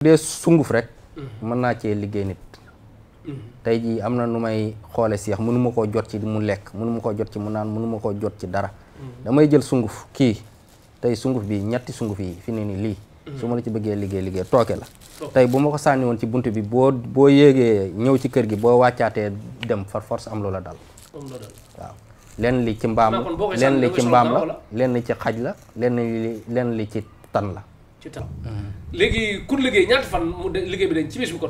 dee sunguf rek mën naa cee liggéey nit tey jii am na nu may xoole seex mënuma koo jot ci mu lekk mënuma koo jot ci mu naan mënuma koo jot ci dara damay jël sunguf kii tey sunguf bi ñetti sunguf yi fi ne ni lii su ma la ci bëggee liggéey tooke la tey bu ma ko sànni woon ci bunt bi boo yéegee ñëw ci kër gi boo wàccaatee dem far force am loola dal waaw lenn li ci mbaam la lenn li ci mbaam la lenn li ci xaj la lenn li ci tan la léegi ku liggéey ñaata fan mu liggéey bi dañ ci bis bi kon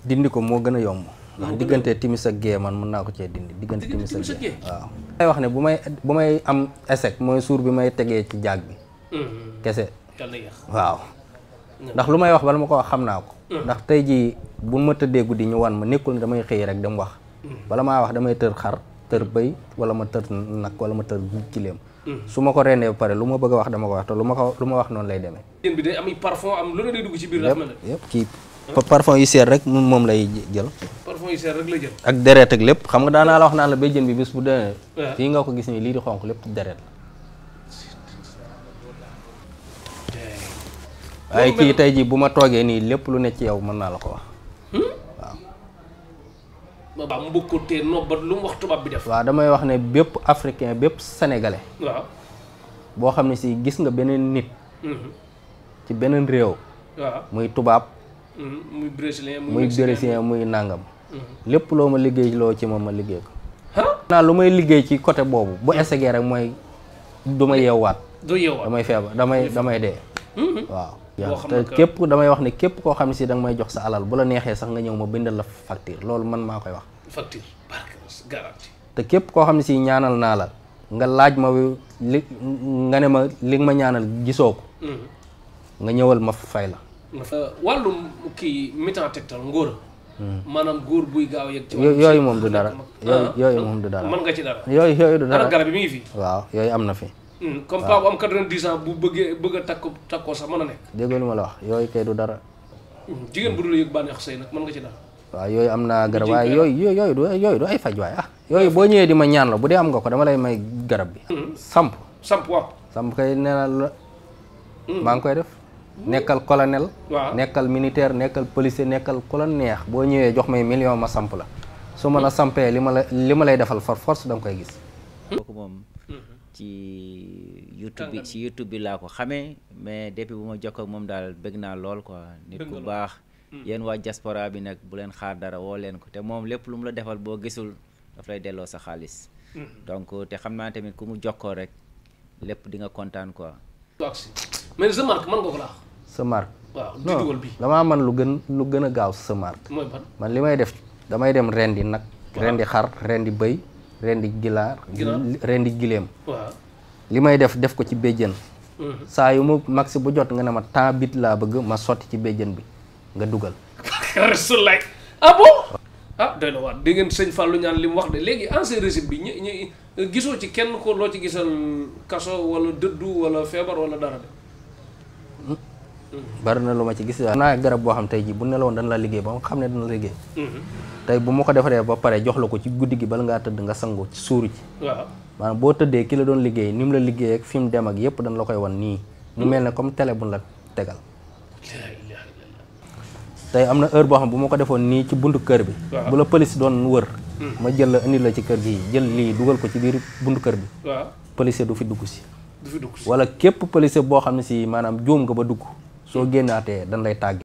dindi ko moo gën a yomb ndax diggante timis ak gée man mën naa ko cee dindi diggante timis ak gée waaw may wax ne bu may am échec mooy suur bi may tegee ci jaag bi kese waaw ndax lu may wax bala ma ko wax xam naa ko ndax tey jii bu ma tëddee guddi ñu wan ma nekkul ne damay xëy rek dem wax bala maa wax damay tër xar tër bëy wala ma tër nag wala ma tër gileem su ma ko rendee ba pare lu ma bëgg a wax dama ko wax te lu ma wax noonu lay demee yéen bi day am parfum am lu ne day dugg ci biir yëpp kii parfum yu seer rek moom lay jël parfum yu seer rek lay jël ak deret ak lépp xam nga daanaa la wax naan la béjjën bi bis bu demee fii nga ko gis nii lii di xonq lépp deret la waaye kii tey jii bu ma toogee nii lépp lu ne ci yow mën naa la ko wax waaw mu bëgg ko tee nopp ba lu mu wax tubaab bi def waaw damay wax ne bépp africain bépp sénégalais waaw boo xam ne si gis nga beneen nit ci beneen réew waaw muy tubaab muy brésilien muy nàngam lépp loo ma liggéey loo ci moom ma liggéey ko naa lu may liggéey ci côté boobu bu essayé rek mooy du ma yeewaat damay feebar damay dee waaw te képp damay wax ne képp koo xam ne si danga may jox sa alal bu la neexee sax nga ñëw ma bindal la facture loolu man maa koy wax facture garantie te képp koo xam ne si ñaanal naa la nga laaj ma nga ne ma li ma ñaanal gisoo ko nga ñëwal ma fay la wàllum kii mitan tegtal ngóor maanaam góor buy gaaw yegg ci yooyu moom du dara yooyu moom du dara mën nga ci dara yooyu du dara garab bi mi ngi fi waaw yooyu am na fi comme pas bu am 90 ans bu bëgg a takkoo sax mën a nekk déggoo lu ma la wax yooyu kay du dara jigéen bu dul yëg bànneex sëy nag mën nga ci dara waaw yooyu am naa garab waaye yooyu du ay faj waaye yooyu boo ñëwee di ma ñaan la bu dee am nga ko dama lay may garab bi samp waaw samp kay nee na la maa ngi koy def nekkal colonel nekkal militaire nekkal policier nekkal ku la neex boo ñëwee jox may million ma samp la su ma la sampee li ma lay defal for force da nga koy gis kooku moom ci YouTube bi laa ko xamee mais depuis bu ma jokkoo ak moom daal bëgg naa lool quoi nit ku baax yéen waa diaspora bi nag bu leen xaar dara woo leen ko te moom lépp lu mu la defal boo gisul daf lay delloo sa xaalis donc te xam naa tamit ku mu jokkoo rek lépp di nga kontaan quoi mais sa marque mën nga ko laax sa marque waaw di dugal bi damaa man lu gën a gaaw sa marque mooy ban man li may def damay dem rendi nag rendi xar rendi bëy rendi gilaar rendi gileem li may def ko ci béjjën saa yu mu maxi bu jot nga ne ma temps bit laa bëgg ma sotti ci béjjën bi nga dugal rasulullah ah bon doy na waat dégg ngeen sëñ Fallou ñaan li mu wax de léegi ancien régime bi ñi gisoo ci kenn ko loo ci gisal kaso wala dëddu wala feebar wala dara de bari na lu ma ci gis naa garab boo xam tey ji bu ne la woon dana la liggéey ba nga xam ne dana la liggéey tey bu ma ko defaree ba pare jox la ko ci guddi gi bala ngaa tëdd nga sangu ci suuru ci waaw maanaam boo tëddee ki la doon liggéey ni mu la liggéey ak fi mu dem ak yëpp dañ la koy wan nii mu mel ne comme télé bu la tegal tey am na heure boo xam bu ma ko defoon nii ci buntu kër bi bu la police doon wër ma jël la indi la ci kër gi jël lii dugal ko ci biir buntu kër bi police du fi dugg si wala képp police boo xam ne si maanaam juum nga ba dugg soo génnaatee dañ lay tàgg